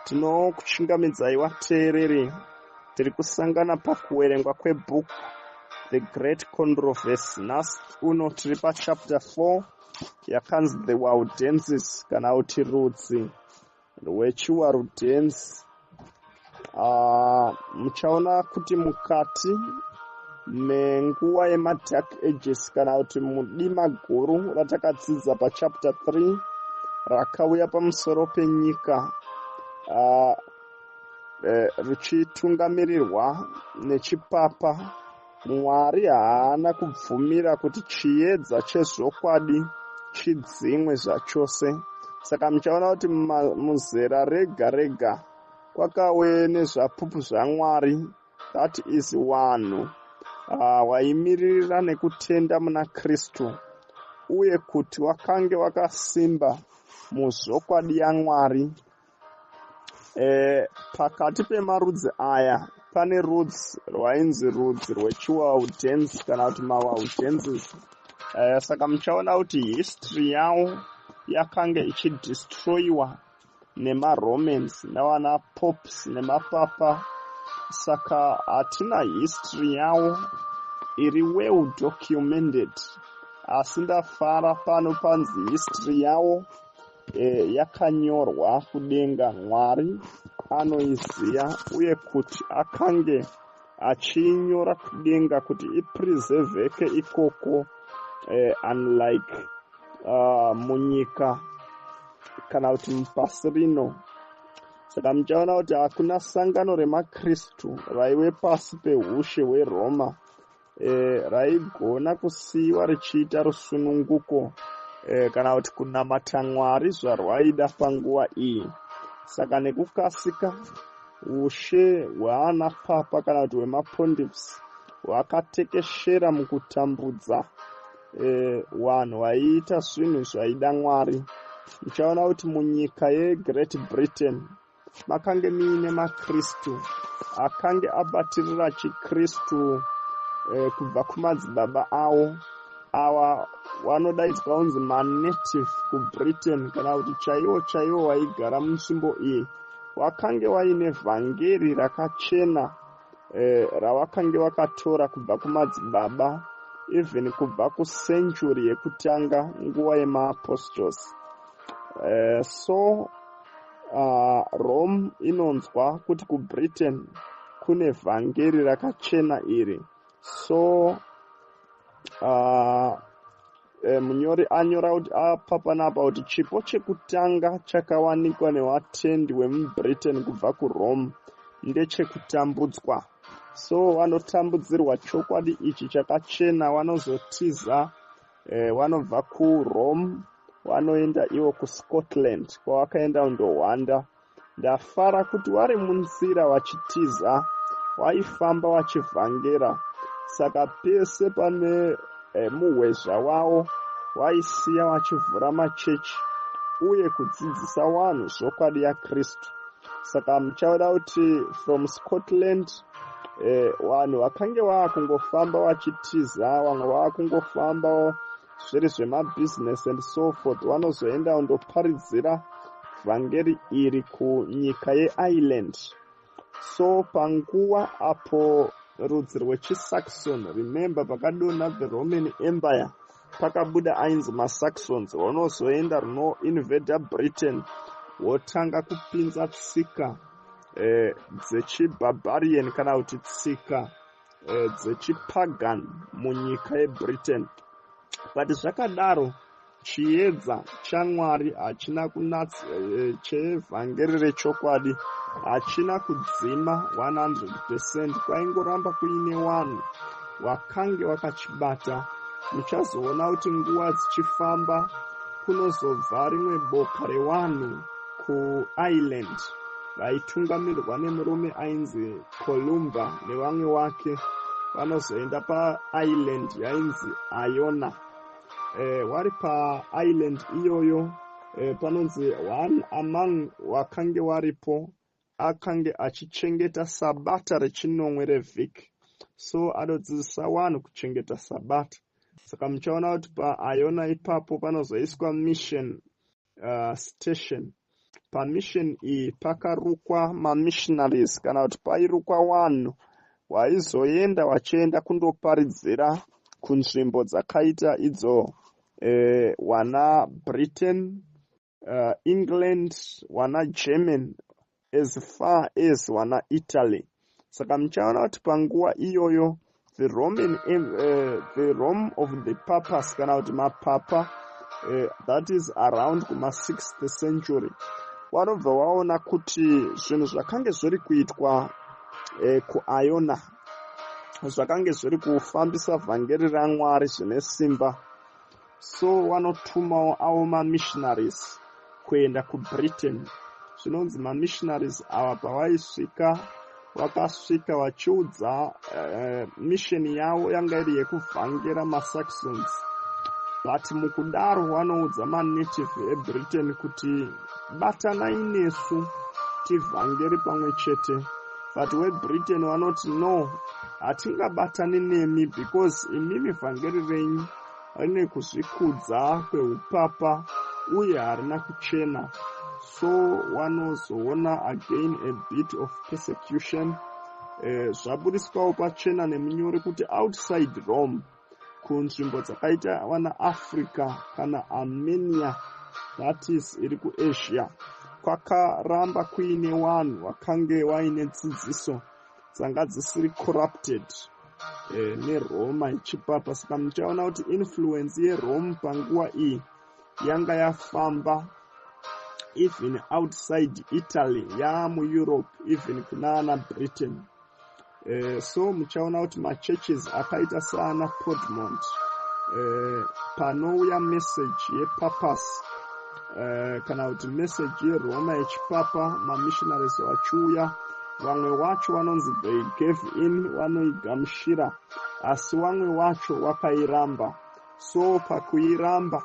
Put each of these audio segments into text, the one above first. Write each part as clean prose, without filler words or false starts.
Tinokuchingamidzai vateereri. Tiri kusangana pakuverengwa kwebhuku The Great Controversy. Nhasi uno tiri pachapter 4 yakanzi The Waldenses, kana kuti rudzi rwechiWaldense. Muchaona kuti mukati menguva yemaDark Ages, kana kuti mudima guru ratakadzidza pachapter 3 rakauya pamusoro penyika richitungamirirwa nechipapa, Mwari haana kubvumira kuti chiedza chezvokwadi chidzimwe zvachose. Saka muchaona kuti muzera rega rega kwakave nezvapupu zvaMwari, that is vanhu waimiririra nekutenda muna Kristu, uye kuti wakange wakasimba muzvokwadi yaMwari. Pakati pemarudzi aya pane rudzi rwainzi rudzi rwechiWaldense, kana kuti maWaldenses. Saka muchaona kuti history yavo yakange ichidestroyiwa nemaRomans navana popes nemapapa, saka hatina history yavo iri well documented. Asi ndafara pano panzi history yavo yakanyorwa kudenga, Mwari anoiziva, uye kuti akange achiinyora kudenga kuti ipreserveke ikoko, unlike munyika kana kuti mupasi rino. Saka muchaona kuti hakuna sangano remaKristu raive pasi peushe hweRoma raigona kusiyiwa richiita rusununguko kana kuti kunamata Mwari zvarwaida panguva iyi. Saka nekukasika ushe hwaana papa kana kuti hwemapontifs hwakatekeshera mukutambudza vanhu vaiita zvinhu zvaida Mwari. Muchaona kuti munyika yeGreat Britain makange muine maKristu akange abatirira chiKristu kubva kumadzibaba avo. Ava vanodaidzwa kunzi manative kuBritain, kana kuti chaivo chaivo vaigara munzvimbo iyi, wakange waine vhangeri rakachena ravakange vakatora kubva kumadzibaba, even kubva kucentury yekutanga, nguva yemaapostles. So Rome inonzwa kuti kuBritain kune vhangeri rakachena iri. So munyori anyora kuti apa panapa kuti chipo chekutanga chakawanikwa nevatendi vemuBritain kubva kuRome ndechekutambudzwa. So vanotambudzirwa chokwadi ichi chakachena vanozotiza, vanobva kuRome vanoenda ivo kuScotland, kwavakaenda kundohwanda. Ndafara kuti vari munzira vachitiza vaifamba vachivhangera, saka pese pane muhwezva wavo vaisiya vachivhura machechi uye kudzidzisa vanhu zvokwadi yaKristu. Saka muchaona kuti from Scotland vanhu vakange vaakungofamba vachitiza, vamwe vaakungofamba zviri zvemabhizinesi and so forth, vanozoenda kundoparidzira vhangeri iri kunyika yeIreland. So panguva apo rudzi rwechiSaxon, remember, pakadonha the Roman Empire pakabuda ainzi maSaxons, vanozoenda runoinvada Britain, votanga kupinza tsika dzechibarbarian kana kuti tsika dzechipagan munyika yeBritain. But zvakadaro chiedza chaMwari hachina kunatsa, chevhangeri rechokwadi hachina kudzima 100%. Kwaingoramba kuine vanhu vakange vakachibata. Muchazoona kuti nguva dzichifamba kunozobva rimwe boka revanhu kuIreland vaitungamirirwa nemurume ainzi Columba nevamwe wake, vanozoenda paisland yainzi Iona. Wari paisland iyoyo, panonzi one among wakange waripo. Akange achichengeta sabata rechinomwe revhiki, so anodzidzisa vanhu kuchengeta sabata. Saka muchaona kuti paIona ipapo panozoiswa mission station. Pamission iyi pakarukwa mamissionaries, kana kuti pairukwa vanhu waizoenda vachienda kundoparidzira kunzvimbo dzakaita idzo wana Britain, England, wana German, as far as wana Italy. Saka muchaona kuti panguva iyoyo the Rome of the papas, kana kuti mapapa, that is around kuma6th century, vanobva vaona kuti zvinhu zvakange zviri kuitwa kuIona zvakange zviri kufambisa vhangeri raMwari zvine simba. So vanotumawo avo mamissionaries kuenda kuBritain. Zvinonzi mamissionaries ava pavaisvika, vakasvika vachiudza mission yavo yanga iri yekuvhangera maSaxons, but mukudaro vanoudza manative eBritain kuti batanai nesu tivhangeri pamwe chete. But weBritain vanoti, "No, hatingabatani nemi because imimi vhangeri renyu rine kuzvikudza kweupapa uye harina kuchena." So wanozoona again a bit of persecution. Zvabudiswawo pachena nemunyori kuti outside Rome, kunzvimbo dzakaita wana Africa kana Armenia, that is iri kuAsia, kwakaramba kuine vanhu vakange vaine dzidziso dzanga dzisiri corrupted neRoma ichipapa. Saka muchaona kuti influence yeRome panguva iyi yanga yafamba even outside Italy, yaamuEurope, even kunaana Britain. So muchaona kuti machurches akaita saana Podmont, panouya message yepapacy, kana kuti message yeRoma yechipapa, mamissionaries vachiuya, vamwe wacho vanonzi they gave in, vanoigamuchira, asi vamwe wacho vakairamba. So pakuiramba,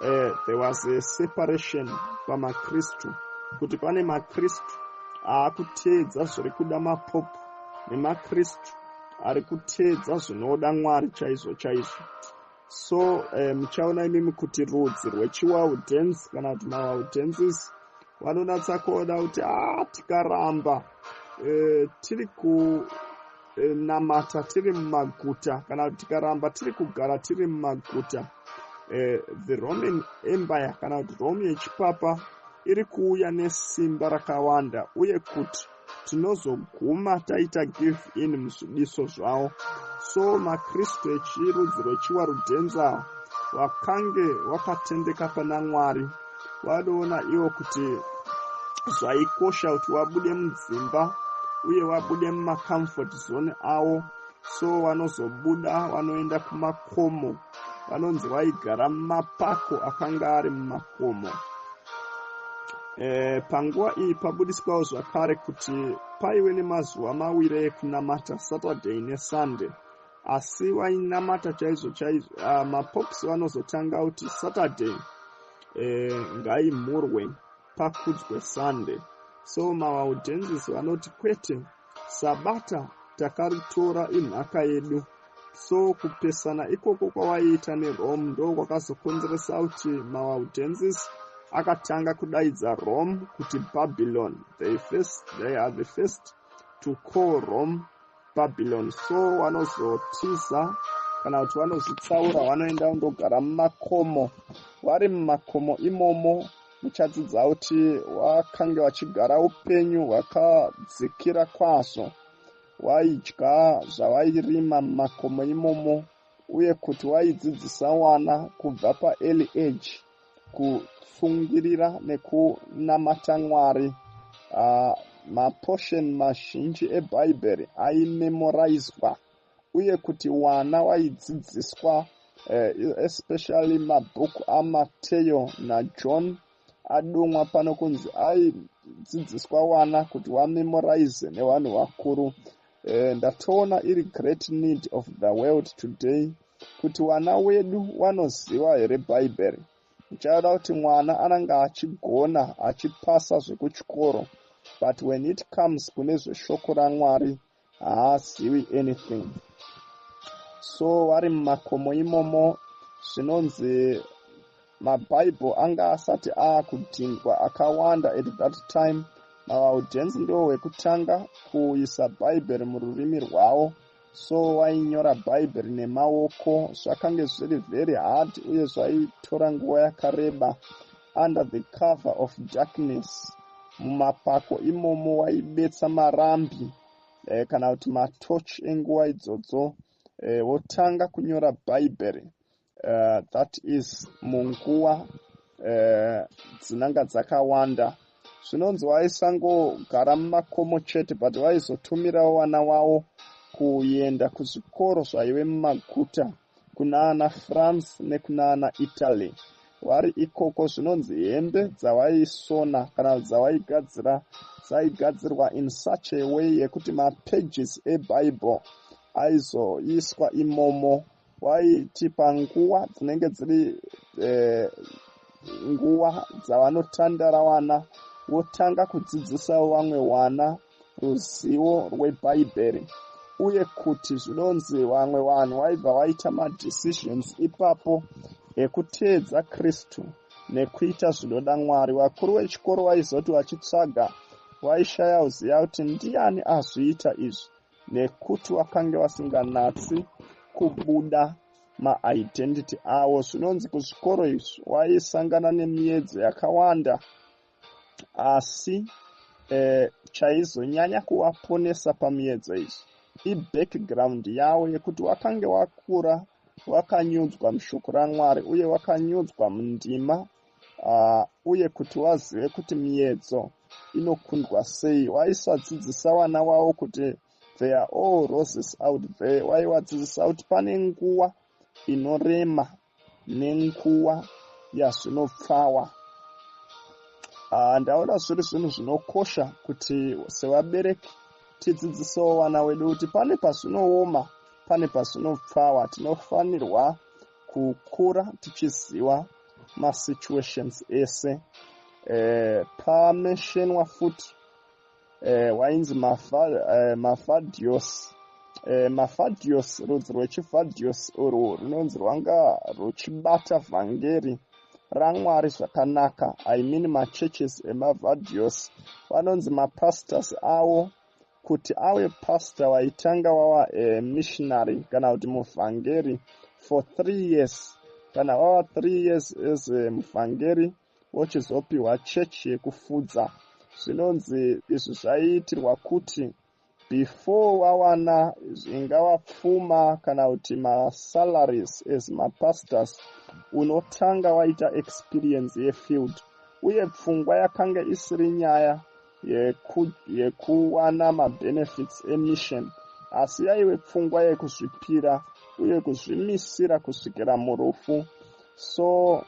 there was a separation pamakristu, kuti pane makristu aakuteedza zviri kuda mapopu nemakristu ari kuteedza zvinoda Mwari chaizvo chaizvo. So muchaona imimi kuti rudzi rwechiWaldense, kana kuti maWaldenses, vanonatsa kuona kuti a tikaramba tiri kunamata tiri mumaguta, kana kuti tikaramba tiri kugara tiri mumaguta, the Roman Empire, kana kuti Rome yechipapa, iri kuuya nesimba rakawanda uye kuti tinozoguma taita give in muzvidiso zvavo. So makristu echirudzi rwechiWaldense vakange vakatendeka pana Mwari vanoona ivo kuti zvaikosha kuti vabude mudzimba uye vabude mumacomfort zone avo. So vanozobuda, vanoenda kumakomo. Vanonzi vaigara mumapako akanga ari mumakomo. Panguva iyi pabudiswawo zvakare kuti paive nemazuva mawiri ekunamata, Saturday neSunday, asi vainamata chaizvo chaizvo, mapopes vanozotanga kuti Saturday ngaimhurwe, pakudzwe Sunday. So maWaldenses vanoti kwete, sabata takaritora, imhaka yedu. So kupesana ikoko kwavaiita neRome ndo kwakazokonzeresa kuti maWaldenses akatanga kudaidza Rome kuti Babylon. They are the first to call Rome Babylon. So vanozotiza, kana kuti vanozvitsaura, vanoenda kundogara mumakomo. Vari mumakomo imomo, muchadzidza kuti vakange vachigara upenyu hwakadzikira kwazvo. Vaidya zvavairima mumakomo imomo, uye kuti vaidzidzisa vana kubva paearly age kutsungirira nekunamata Mwari. Maportion mazhinji eBhaibheri aimemoraizwa, uye kuti vana vaidzidziswa especially mabhuku aMateo naJohn adomwa pano, kunzi aidzidziswa vana kuti vamemoraize nevanhu vakuru. Ndatoona iri great need of the world today kuti vana wedu vanoziva here Bhaibheri. Ndichada kuti mwana anenge achigona achipasa zvekuchikoro. But when it comes kune zveshoko raMwari, haazivi anything. So vari mumakomo imomo, zvinonzi mabhaibheri anga asati aakudhindwa akawanda at that time. MaWaldenses ndo wekutanga kuisa Bhaibheri mururimi rwavo. So wainyora Bhaibheri nemaoko. Zvakange zviri very hard uye zvaitora nguva yakareba, under the cover of darkness. Mumapako imomo waibetsa marambi kana kuti matochi enguva idzodzo, wotanga kunyora Bhaibheri. That is munguva dzinanga dzakawanda. Zvinonzi vaisangogara mumakomo chete, but vaizotumirawo vana vavo kuenda kuzvikoro zvaive mumaguta, kuna ana France nekuna ana Italy. Vari ikoko, zvinonzi hembe dzavaisona kana dzavaigadzira dzaigadzirwa in such a way yekuti mapages eBible aizoiswa imomo. Waiti panguva dzinenge dziri nguva dzavanotandara, vana votanga kudzidzisawo vamwe vana ruzivo rweBhaibheri. Uye kuti zvinonzi vamwe vanhu vaibva vaita madecisions ipapo ekuteedza Kristu nekuita zvinoda Mwari. Vakuru vechikoro vaizoti vachitsvaga, vaishaya kuziva kuti ndiani azviita izvi, nekuti vakange vasinganatsi kubuda maidentity avo. Zvinonzi kuzvikoro izvi waisangana nemiedzo yakawanda, asi chaizonyanya kuvaponesa pamiedzo izvi ibackground yavo yekuti wakange wakura wakanyudzwa mushoko raMwari uye wakanyudzwa mundima, uye kuti wazive kuti miedzo inokundwa sei. Waisadzidzisa vana vavo kuti there are all roses out there. Waivadzidzisa kuti pane nguva inorema nenguva yazvinopfawa. Ndaona zviri zvinhu zvinokosha kuti sevabereki tidzidzisewo vana vedu kuti pane pazvinooma, pane pazvinopfawa. Tinofanirwa kukura tichiziva masituations ese. Pameshenwa futi wainzi maValdois. MaValdois, rudzi rwechiValdois urwu runonzi rwanga ruchibata vhangeri raMwari zvakanaka. I mean, machurches emaValdois, vanonzi mapastors avo, kuti ave pastor waitanga wava missionary kana kuti muvhangeri for 3 years. Kana wava 3 years as muvhangeri, wochizopiwa chechi yekufudza. Zvinonzi izvi zvaiitirwa kuti before wawana ingava pfuma kana kuti masalaries as mapastors, unotanga waita experience yefield. Uye pfungwa yakanga isiri nyaya yekuwana mabenefits emission, asi yaive pfungwa yekuzvipira uye kuzvimisira kusvikira murufu. So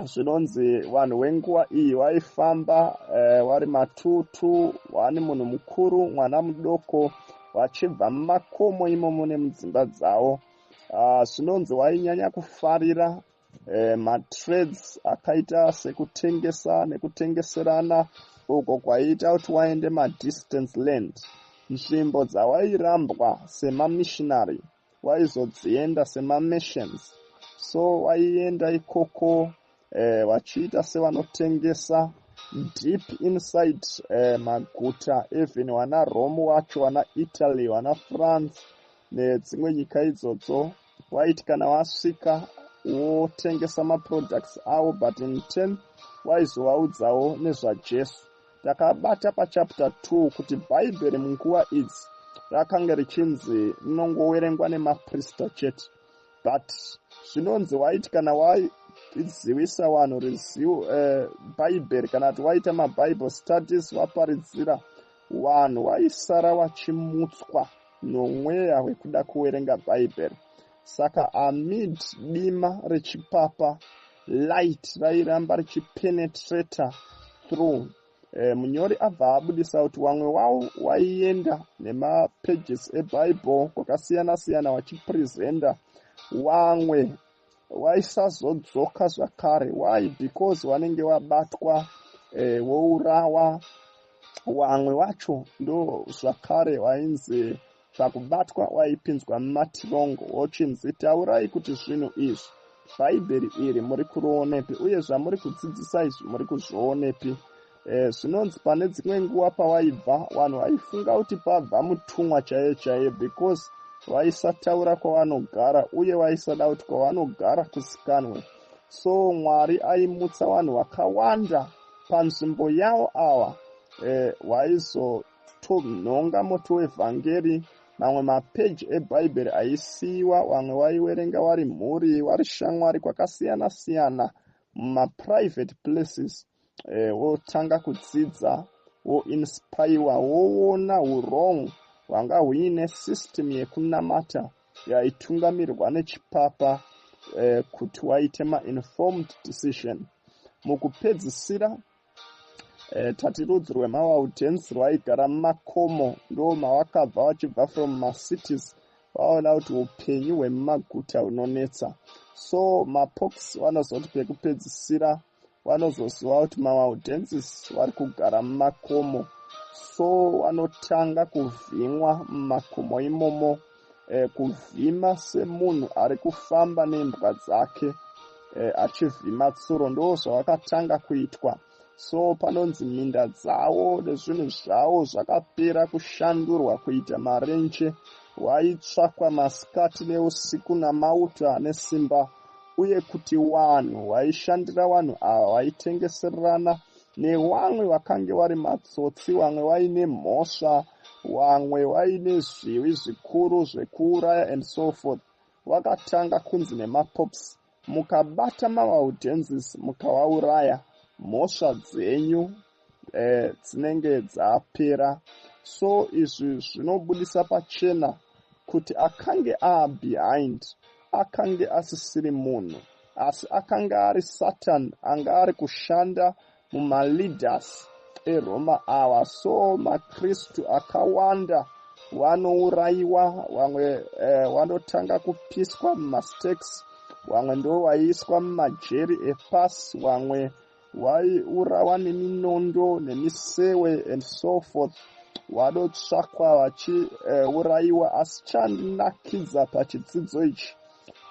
zvinonzi vanhu venguva iyi vaifamba vari matutu, wani munhu mukuru, mwana mudoko, vachibva mumakomo imomo nemudzimba dzavo. Zvinonzi wainyanya kufarira matrades akaita sekutengesa nekutengeserana, uko kwaiita kuti waende madistance land. Nzvimbo dzawairambwa semamissionary waizodzienda semamissions. So waienda ikoko vachiita sevanotengesa deep inside maguta, even vana Rome wacho, vana Italy, vana France nedzimwe nyika idzodzo. Waiti kana wasvika, wotengesa maproducts avo, but in turn waizovaudzawo nezvaJesu. Takabata pachapter 2 kuti Bhaibheri munguva idzi rakanga richinzi rinongoverengwa nemaprista chete, but zvinonzi waiti kana waizivisa vanhu ruzivo Bhaibheri kana kuti waita mabible studies, waparidzira vanhu, vaisara vachimutswa nomweya wekuda kuverenga Bhaibheri. Saka amid dima rechipapa, light rairamba richipenetrata through. Munyori abva abudisa kuti vamwe wavo waienda nemapages eBible kwakasiyana-siyana vachipresenta. Vamwe vaisazodzoka zvakare. Why? Because vanenge vabatwa, vourawa. Wamwe wacho ndo zvakare wainzi pakubatwa waipinzwa mumatirongo, wochinzi, "Taurai kuti zvinhu izvi, Bhaibheri iri muri kurionepi, uye zvamuri kudzidzisa izvi muri kuzvionepi?" Zvinonzi pane dzimwe nguva pawaibva, vanhu vaifunga kuti pabva mutumwa chaiye chaiye, because vaisataura kwavanogara uye vaisada kuti kwavanogara kusikanwe. So Mwari aimutsa vanhu vakawanda panzvimbo yavo ava waizotonhonga moto wevhangeri. Mamwe mapeji eBhaibheri aisiyiwa, vamwe vaiwerenga vari mhuri, vari shamwari, kwakasiyana siyana, mumaprivate places, wotanga kudzidza, woinspirewa, woona urong hwanga huine system yekunamata yaitungamirirwa nechipapa, kuti waite mainformed decision. Mukupedzisira, tati rudzi rwemaWaldenses rwaigara mumakomo, ndo mavakabva vachibva from macities, vaona kuti upenyu hwemumaguta hunonetsa. So mapopes vanozoti pekupedzisira vanozoziva kuti maWaldenses vari kugara mumakomo, so vanotanga kuvhimwa mumakomo imomo, kuvhima semunhu ari kufamba nembwa dzake achivhima tsuro. Ndo zvavakatanga kuitwa. So panonzi minda dzavo nezvinhu zvavo zvakapera kushandurwa kuita marenje. Waitsvakwa masikati neusiku namauto ane simba, uye kuti vanhu vaishandira vanhu ava vaitengeserana nevamwe vakange vari matsotsi, vamwe vaine mhosva, vamwe vaine zvivi zvikuru zvekuuraya and so forth. Vakatanga kunzi nemapops, "Mukabata maWaldenses mukavauraya, mhosva dzenyu dzinenge dzapera." So izvi zvinobudisa pachena kuti akange aabehind akange asisiri munhu, asi akanga ari Satan anga ari kushanda mumaleaders eRoma ava. So maKristu akawanda vanourayiwa, vamwe vanotanga kupiswa mumastakes, vamwe ndo vaiiswa mumajeri epasi, vamwe vaiurawa neminondo nemisewe and so forth, vanotsvakwa vachiurayiwa. Asi chandinakidza pachidzidzo ichi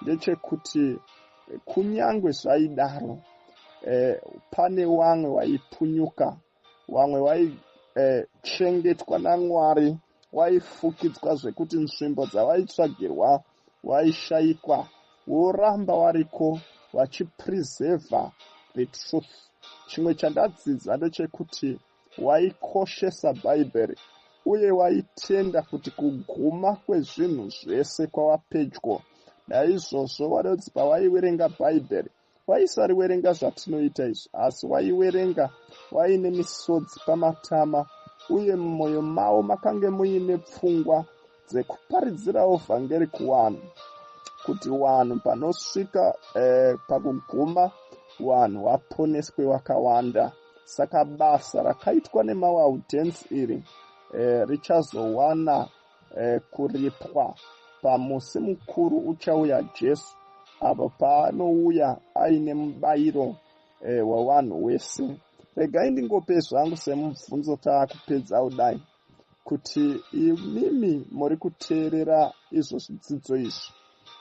ndechekuti kunyange zvaidaro, pane vamwe vaipunyuka, vamwe vaichengetwa naMwari, waifukidzwa zvekuti nzvimbo dzavaitsvagirwa waishayikwa, voramba variko vachipreserva the truth. Chimwe chandadzidza ndechekuti waikoshesa Bhaibheri uye waitenda kuti kuguma kwezvinhu zvese kwava pedyo. Naizvozvo vanonzi pavaiverenga Bhaibheri, vaisariverenga zvatinoita izvi, asi waiverenga vaine misodzi pamatama, uye mumwoyo mavo makange muine pfungwa dzekuparidzirawo vhangeri kuvanhu, kuti vanhu panosvika pakuguma, vanhu vaponeswe vakawanda. Saka basa rakaitwa nemaWaldenses iri richazowana kuripwa pamusi mukuru uchauya Jesu, apo paanouya aine mubayiro wavanhu wese. Regai ndingope zvangu semubvunzo taakupedza kudai, kuti imimi muri kuteerera izvo zvidzidzo izvi,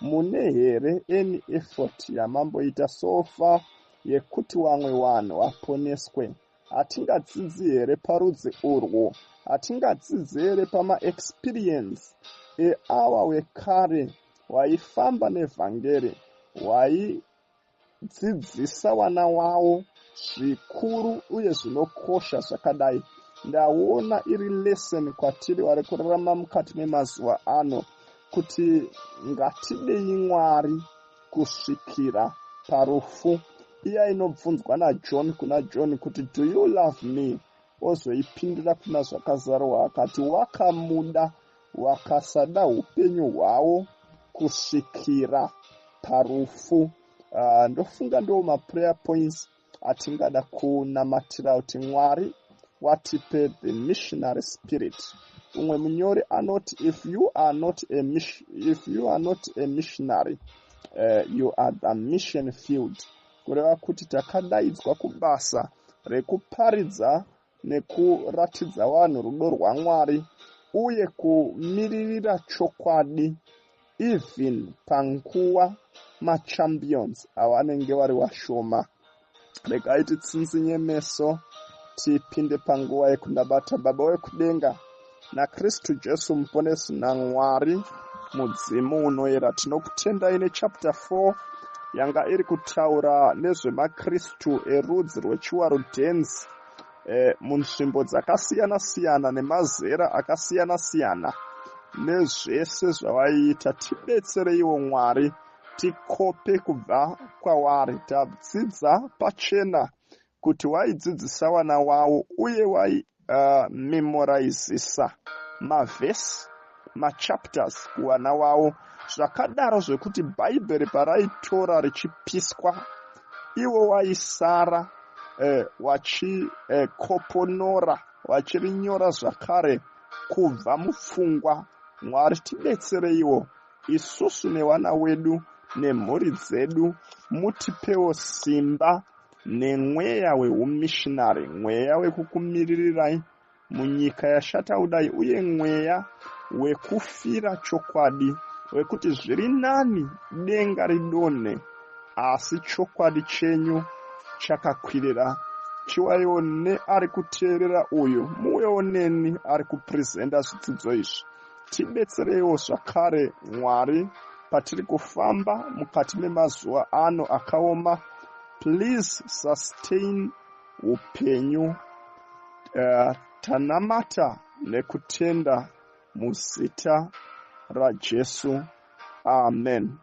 mune here any effort yamamboita so far yekuti vamwe vanhu vaponeswe? Hatingadzidzi here parudzi urwo? Hatingadzidzi here pamaexperience eawa wekare waifamba nevhangeri, waidzidzisa vana wavo zvikuru uye zvinokosha zvakadai? Ndaona iri lesson kwatiri vari kurarama mukati memazuva ano, kuti ngatidei Mwari kusvikira parufu. Iya inobvunzwa naJohn kuna John kuti, "Do you love me?" ozoipindura kuna Zvakazarurwa akati, "Wakamuda wakasada upenyu hwavo kusvikira parufu." Ndofunga ndo maprayer points atingada kunamatira, kuti Mwari watipe the missionary spirit. Umwe munyori anoti, If you are not a missionary, you are the mission field." Kureva kuti takadaidzwa kubasa rekuparidza. nekuratidza vanhu rudo rwaMwari uye kumiririra chokwadi even panguva machampions avanenge vari vashoma. Regai titsinzinye meso tipinde panguva yekunamata. Baba wekudenga naKristu Jesu Muponesi naMwari Mudzimu Unoyera, tinokutendai nechapter 4 yanga iri kutaura nezvemaKristu erudzi rwechiWarudenzi munzvimbo dzakasiyana-siyana nemazera akasiyana-siyana nezvese zvavaiita. Tibetsereiwo Mwari tikope kubva kwavari. Tadzidza pachena kuti waidzidzisa vana wavo uye waimemoraizisa mavhesi, machapters kuvana vavo, zvakadaro zvekuti Bhaibheri paraitora richipiswa, ivo waisara wachikoponora, vachirinyora zvakare kubva mupfungwa. Mwari, tibetsereiwo isusu nevana wedu nemhuri dzedu, mutipewo simba nemweya weumishinari, mweya wekukumiririrai munyika yashata kudai, uye mweya wekufira chokwadi, wekuti zviri nani denga ridonhe asi chokwadi chenyu chakakwirira. Chiwaiwo neari kuteerera uyu, muuyewo neni ari kupresenta zvidzidzo izvi. Tibetsereiwo zvakare Mwari patiri kufamba mukati memazuva ano akaoma. Please sustain upenyu. Tanamata nekutenda muzita raJesu, amen.